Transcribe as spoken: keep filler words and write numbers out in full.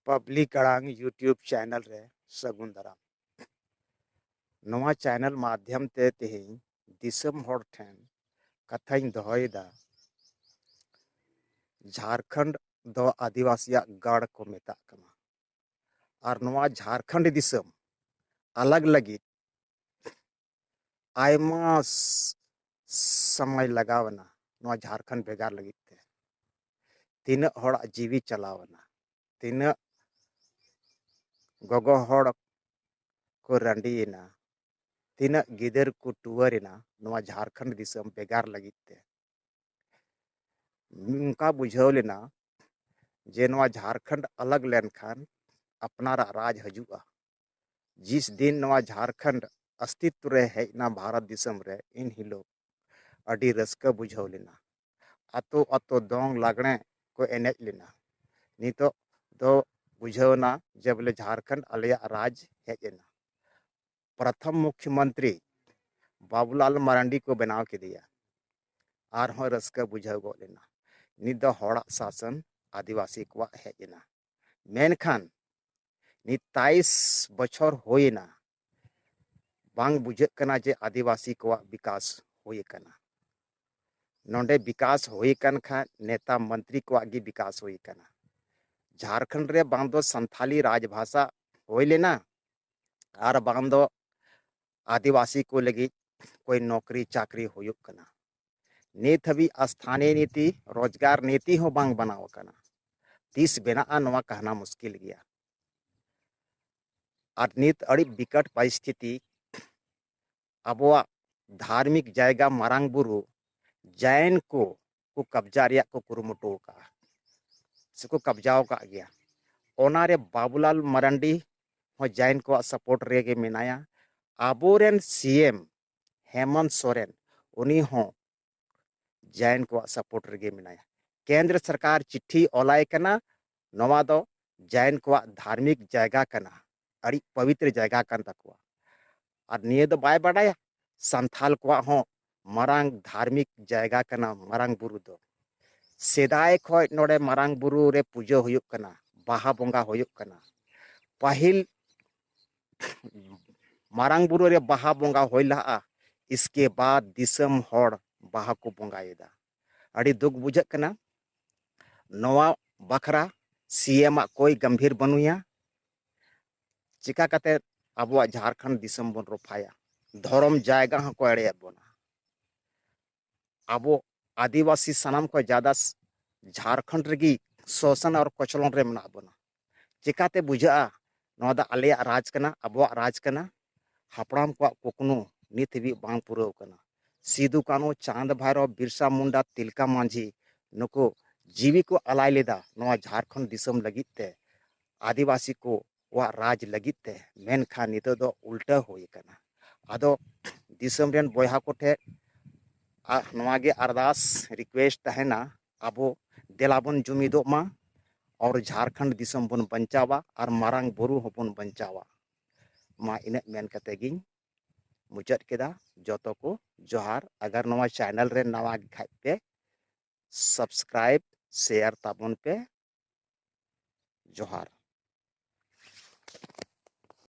Public ᱟᱲᱟᱝ YouTube channel ᱨᱮ ᱥᱟᱹᱜᱩᱱ ᱫᱟᱨᱟᱢ᱾ ᱱᱚᱣᱟ ᱪᱮᱱᱮᱞ ᱢᱟᱫᱽᱫᱷᱚᱢ ᱛᱮ ᱛᱮᱦᱮᱧ ᱫᱤᱥᱚᱢ ᱦᱚᱲ ᱴᱷᱮᱱ ᱠᱟᱛᱷᱟᱧ ᱫᱚᱦᱚᱭᱮᱫᱟ, ᱡᱷᱟᱨᱠᱷᱚᱸᱰ ᱫᱚ ᱟᱹᱫᱤᱵᱟᱹᱥᱤᱭᱟᱜ ᱜᱟᱲ ᱠᱚ ᱢᱮᱛᱟᱜ ᱠᱟᱱᱟ᱾ ᱟᱨ ᱱᱚᱣᱟ ᱡᱷᱟᱨᱠᱷᱚᱸᱰ ᱫᱤᱥᱚᱢ ᱟᱞᱟᱜᱽ ᱞᱟᱹᱜᱤᱫ ᱟᱭᱢᱟ ᱥ-, ᱥᱚᱢᱚᱭ ᱞᱟᱜᱟᱣ ᱮᱱᱟ ᱱᱚᱣᱟ ᱡᱷᱟᱨᱠᱷᱚᱸᱰ ᱵᱷᱮᱜᱟᱨ ᱞᱟᱹᱜᱤᱫ ᱛᱮ᱾ ᱛᱤᱱᱟᱹᱜ ᱦᱚᱲᱟᱜ ᱡᱤᱣᱤ ᱪᱟᱞᱟᱣ ᱮᱱᱟ, ᱛᱤᱱᱟᱹᱜ ᱜᱚᱜᱚ ᱦᱚᱲ ᱠᱚ ᱨᱟᱺᱰᱤᱭᱮᱱᱟ, ᱛᱤᱱᱟᱹᱜ ᱜᱤᱫᱟᱹᱨ ᱠᱚ ᱴᱩᱣᱟᱹᱨ ᱮᱱᱟ ᱱᱚᱣᱟ ᱡᱷᱟᱨᱠᱷᱚᱸᱰ ᱫᱤᱥᱚᱢ ᱵᱷᱮᱜᱟᱨ ᱞᱟᱹᱜᱤᱫ ᱛᱮ᱾ ᱚᱱᱠᱟ ᱵᱩᱡᱷᱟᱹᱣ ᱞᱮᱱᱟ ᱡᱮ ᱱᱚᱣᱟ ᱡᱷᱟᱨᱠᱷᱚᱸᱰ ᱟᱞᱟᱜᱽ ᱞᱮᱱᱠᱷᱟᱱ ᱟᱯᱱᱟᱨᱟᱜ ᱨᱟᱡᱽ ᱦᱤᱡᱩᱜᱼᱟ᱾ ᱡᱤᱥ ᱫᱤᱱ ᱱᱚᱣᱟ ᱡᱷᱟᱨᱠᱷᱚᱸᱰ ᱚᱥᱛᱤᱛᱣ ᱨᱮ ᱦᱮᱡ ᱮᱱᱟ ᱵᱷᱟᱨᱚᱛ ᱫᱤᱥᱚᱢ ᱨᱮ, ᱤᱱ ᱦᱤᱞᱳᱜ ᱟᱹᱰᱤ ᱨᱟᱹᱥᱠᱟᱹ ᱵᱩᱡᱷᱟᱹᱣ ᱞᱮᱱᱟ᱾ ᱟᱛᱳ ᱟᱛᱳ ᱫᱚᱝ ᱞᱟᱜᱽᱬᱮ ᱠᱚ ᱮᱱᱮᱡ ᱞᱮᱱᱟ᱾ ᱱᱤᱛᱚᱜ ᱫᱚ ᱵᱩᱡᱷᱟᱹᱣ ᱮᱱᱟ ᱡᱮ ᱵᱚᱞᱮ ᱡᱷᱟᱨᱠᱷᱚᱸᱰ ᱟᱞᱮᱭᱟᱜ ᱨᱟᱡᱽ ᱦᱮᱡ ᱮᱱᱟ᱾ ᱯᱨᱚᱛᱷᱚᱢ ᱢᱩᱠᱷᱭᱚᱢᱚᱱᱛᱨᱤ ᱵᱟᱵᱩᱞᱟᱞ ᱢᱟᱨᱟᱱᱰᱤ ᱠᱚ ᱵᱮᱱᱟᱣ ᱠᱮᱫᱮᱭᱟ᱾ ᱟᱨᱦᱚᱸ ᱨᱟᱹᱥᱠᱟᱹ ᱵᱩᱡᱷᱟᱹᱣ ᱜᱚᱫ ᱞᱮᱱᱟ᱾ ᱱᱤᱛ ᱫᱚ ᱦᱚᱲᱟᱜ ᱥᱟᱥᱚᱱ ᱟᱹᱫᱤᱵᱟᱹᱥᱤ ᱠᱚᱣᱟᱜ ᱦᱮᱡ ᱮᱱᱟ᱾ ᱢᱮᱱᱠᱷᱟᱱ ᱱᱤᱛ ᱛᱮᱭᱤᱥ ᱵᱚᱪᱷᱚᱨ ᱦᱩᱭᱮᱱᱟ, ᱵᱟᱝ ᱵᱩᱡᱷᱟᱹᱜ ᱠᱟᱱᱟ ᱡᱮ ᱟᱹᱫᱤᱵᱟᱹᱥᱤ ᱠᱚᱣᱟᱜ ᱵᱤᱠᱟᱥ ᱦᱩᱭ ᱟᱠᱟᱱᱟ᱾ ᱱᱚᱰᱮ ᱵᱤᱠᱟᱥ ᱦᱩᱭ ᱟᱠᱟᱱ ᱠᱷᱟᱱ ᱱᱮᱛᱟ ᱢᱚᱱᱛᱨᱤ ᱠᱚᱣᱟᱜ ᱜᱮ ᱵᱤᱠᱟᱥ ᱦᱩᱭ ᱟᱠᱟᱱᱟ᱾ ᱡᱷᱟᱨᱠᱷᱚᱸᱰ ᱨᱮ ᱵᱟᱝ ᱫᱚ ᱥᱟᱱᱛᱷᱟᱞᱤ ᱨᱟᱡᱽᱵᱷᱟᱥᱟ ᱦᱩᱭ ᱞᱮᱱᱟ, ᱟᱨ ᱵᱟᱝ ᱫᱚ ᱟᱹᱫᱤᱵᱟᱹᱥᱤ ᱠᱚ ᱞᱟᱹᱜᱤᱫ ᱠᱚᱭ ᱱᱚᱠᱨᱤ ᱪᱟᱠᱨᱤ ᱦᱩᱭᱩᱜ ᱠᱟᱱᱟ᱾ ᱱᱤᱛ ᱦᱟᱹᱵᱤᱡ ᱥᱛᱷᱟᱱᱤᱭ ᱱᱤᱛᱤ, ᱨᱳᱡᱽᱜᱟᱨ ᱱᱤᱛᱤ ᱦᱚᱸ ᱵᱟᱝ ᱵᱮᱱᱟᱣ ᱟᱠᱟᱱᱟ᱾ ᱛᱤᱥ ᱵᱮᱱᱟᱜᱼᱟ, ᱱᱚᱣᱟ ᱠᱟᱦᱱᱟ ᱢᱩᱥᱠᱤᱞ ᱜᱮᱭᱟ᱾ ᱟᱨ ᱱᱤᱛ ᱟᱹᱰᱤ ᱵᱤᱠᱚᱴ ᱯᱚᱨᱤᱥᱛᱷᱤᱛᱤ, ᱟᱵᱚᱣᱟᱜ ᱫᱷᱟᱨᱢᱤᱠ ᱡᱟᱭᱜᱟ ᱢᱟᱨᱟᱝ ᱵᱩᱨᱩ ᱡᱟᱭᱱ ᱠᱚ ᱠᱚ ᱠᱟᱵᱽᱡᱟ ᱨᱮᱭᱟᱜ ᱠᱚ ᱠᱩᱨᱩᱢᱩᱴᱩ ᱟᱠᱟᱫᱼᱟ, ᱥᱮᱠᱚ ᱠᱟᱵᱽᱡᱟ ᱟᱠᱟᱫ ᱜᱮᱭᱟ᱾ ᱚᱱᱟᱨᱮ ᱵᱟᱵᱩᱞᱟᱞ ᱢᱟᱨᱟᱱᱰᱤ ᱦᱚᱸ ᱡᱟᱭᱱ ᱠᱚᱣᱟᱜ ᱥᱟᱯᱳᱨᱴ ᱨᱮᱜᱮ ᱢᱮᱱᱟᱭᱟ᱾ ᱟᱵᱚᱨᱮᱱ ᱥᱤ ᱮᱢ ᱦᱮᱢᱚᱱᱛ ᱥᱚᱨᱮᱱ, ᱩᱱᱤ ᱦᱚᱸ ᱡᱟᱭᱱ ᱠᱚᱣᱟᱜ ᱥᱟᱯᱳᱨᱴ ᱨᱮᱜᱮ ᱢᱮᱱᱟᱭᱟ᱾ ᱠᱮᱱᱫᱨᱚ ᱥᱚᱨᱠᱟᱨ ᱪᱤᱴᱷᱤ ᱚᱞᱟᱭ ᱠᱟᱱᱟ, ᱱᱚᱣᱟ ᱫᱚ ᱡᱟᱭᱱ ᱠᱚᱣᱟᱜ ᱫᱷᱟᱨᱢᱤᱠ ᱡᱟᱭᱜᱟ ᱠᱟᱱᱟ, ᱟᱹᱰᱤ ᱯᱚᱵᱤᱛᱨᱚ ᱡᱟᱭᱜᱟ ᱠᱟᱱ ᱛᱟᱠᱚᱣᱟ᱾ ᱟᱨ ᱱᱤᱭᱟᱹ ᱫᱚ ᱵᱟᱭ ᱵᱟᱰᱟᱭᱟ, ᱥᱟᱱᱛᱷᱟᱞ ᱠᱚᱣᱟᱜ ᱦᱚᱸ ᱢᱟᱨᱟᱝ ᱫᱷᱟᱨᱢᱤᱠ ᱡᱟᱭᱜᱟ ᱠᱟᱱᱟ ᱢᱟᱨᱟᱝ ᱵᱩᱨᱩ ᱫᱚ᱾ ᱥᱮᱫᱟᱭ ᱠᱷᱚᱱ ᱱᱚᱰᱮ ᱢᱟᱨᱟᱝ ᱵᱩᱨᱩ ᱨᱮ ᱯᱩᱡᱟᱹ ᱦᱩᱭᱩᱜ ᱠᱟᱱᱟ, ᱵᱟᱦᱟ ᱵᱚᱸᱜᱟ ᱦᱩᱭᱩᱜ ᱠᱟᱱᱟ᱾ ᱯᱟᱹᱦᱤᱞ ᱢᱟᱨᱟᱝ ᱵᱩᱨᱩ ᱨᱮ ᱵᱟᱦᱟ ᱵᱚᱸᱜᱟ ᱦᱩᱭ ᱞᱟᱦᱟᱜᱼᱟ, ᱤᱥᱠᱮ ᱵᱟᱫ ᱫᱤᱥᱚᱢ ᱦᱚᱲ ᱵᱟᱦᱟ ᱠᱚ ᱵᱚᱸᱜᱟᱭᱮᱫᱟ᱾ ᱟᱹᱰᱤ ᱫᱩᱠ ᱵᱩᱡᱷᱟᱹᱜ ᱠᱟᱱᱟ᱾ ᱱᱚᱣᱟ ᱵᱟᱠᱷᱨᱟ ᱥᱤ ᱮᱢ ᱟᱜ ᱠᱚᱭ ᱜᱟᱢᱵᱷᱤᱨ ᱵᱟᱹᱱᱩᱭᱟ᱾ ᱪᱤᱠᱟ ᱠᱟᱛᱮ ᱟᱵᱚᱣᱟᱜ ᱡᱷᱟᱲᱠᱷᱚᱸᱰ ᱫᱤᱥᱚᱢ ᱵᱚᱱ ᱨᱚᱯᱷᱟᱭᱟ? ᱫᱷᱚᱨᱚᱢ ᱡᱟᱭᱜᱟ ᱦᱚᱸᱠᱚ ᱮᱲᱮᱭᱮᱫ ᱵᱚᱱᱟ᱾ ᱟᱵᱚ ᱟᱹᱫᱤᱵᱟᱹᱥᱤ ᱥᱟᱱᱟᱢ ᱠᱷᱚᱱ ᱡᱟᱫᱟ ᱡᱷᱟᱲᱠᱷᱚᱸᱰ ᱨᱮᱜᱮ ᱥᱳᱥᱚᱱ ᱟᱨ ᱠᱚᱪᱞᱚᱱ ᱨᱮ ᱢᱮᱱᱟᱜ ᱵᱚᱱᱟ᱾ ᱪᱤᱠᱟᱛᱮ ᱵᱩᱡᱷᱟᱹᱜᱼᱟ ᱱᱚᱣᱟ ᱫᱚ ᱟᱞᱮᱭᱟᱜ ᱨᱟᱡᱽ ᱠᱟᱱᱟ, ᱟᱵᱚᱣᱟᱜ ᱨᱟᱡᱽ ᱠᱟᱱᱟ? ᱦᱟᱯᱲᱟᱢ ᱠᱚᱣᱟᱜ ᱠᱩᱠᱢᱩ ᱱᱤᱛ ᱦᱟᱹᱵᱤᱡ ᱵᱟᱝ ᱯᱩᱨᱟᱹᱣ ᱠᱟᱱᱟ᱾ ᱥᱤᱫᱩ, ᱠᱟᱹᱱᱦᱩ, ᱪᱟᱸᱫᱽ, ᱵᱷᱟᱭᱨᱚ, ᱵᱤᱨᱥᱟ ᱢᱩᱱᱰᱟ, ᱛᱤᱞᱠᱟ ᱢᱟᱹᱡᱷᱤ, ᱱᱩᱠᱩ ᱡᱤᱣᱤ ᱠᱚ ᱟᱞᱟᱭ ᱞᱮᱫᱟ ᱱᱚᱣᱟ ᱡᱷᱟᱲᱠᱷᱚᱸᱰ ᱫᱤᱥᱚᱢ ᱞᱟᱹᱜᱤᱫ ᱛᱮ, ᱟᱹᱫᱤᱵᱟᱹᱥᱤ ᱠᱚᱣᱟᱜ ᱨᱟᱡᱽ ᱞᱟᱹᱜᱤᱫ ᱛᱮ᱾ ᱢᱮᱱᱠᱷᱟᱱ ᱱᱤᱛᱚᱜ ᱫᱚ ᱩᱞᱴᱟᱹ ᱦᱩᱭ ᱟᱠᱟᱱᱟ᱾ ᱟᱫᱚ ᱫᱤᱥᱚᱢ ᱨᱮᱱ ᱵᱚᱭᱦᱟ ᱠᱚᱴᱷᱮᱱ ᱟ-, ᱱᱚᱣᱟ ᱜᱮ ᱟᱨᱫᱟᱥ, ᱨᱤᱠᱩᱭᱮᱥᱴ ᱛᱟᱦᱮᱱᱟ, ᱟᱵᱚ ᱫᱮᱞᱟ ᱵᱚᱱ ᱡᱩᱢᱤᱫᱚᱜ ᱢᱟ ᱟᱨ ᱡᱷᱟᱲᱠᱷᱚᱸᱰ ᱫᱤᱥᱚᱢ ᱵᱚᱱ ᱵᱟᱧᱪᱟᱣᱟ ᱟᱨ ᱢᱟᱨᱟᱝ ᱵᱩᱨᱩ ᱦᱚᱸᱵᱚᱱ ᱵᱟᱧᱪᱟᱣᱟ᱾ ᱢᱟ ᱤᱱᱟᱹᱜ ᱢᱮᱱ ᱠᱟᱛᱮ ᱜᱤᱧ ᱢᱩᱪᱟᱹᱫ ᱠᱮᱫᱟ᱾ ᱡᱚᱛᱚ ᱠᱚ ᱡᱚᱦᱟᱨ᱾ ᱟᱜᱟᱨ ᱱᱚᱣᱟ ᱪᱮᱱᱮᱞ ᱨᱮ ᱱᱟᱣᱟ ᱜᱮ ᱠᱷᱟᱡ ᱯᱮ, ᱥᱟᱵᱥᱠᱨᱟᱭᱤᱵ, ᱥᱮᱭᱟᱨ ᱛᱟᱵᱚᱱ ᱯᱮ᱾ ᱡᱚᱦᱟᱨ᱾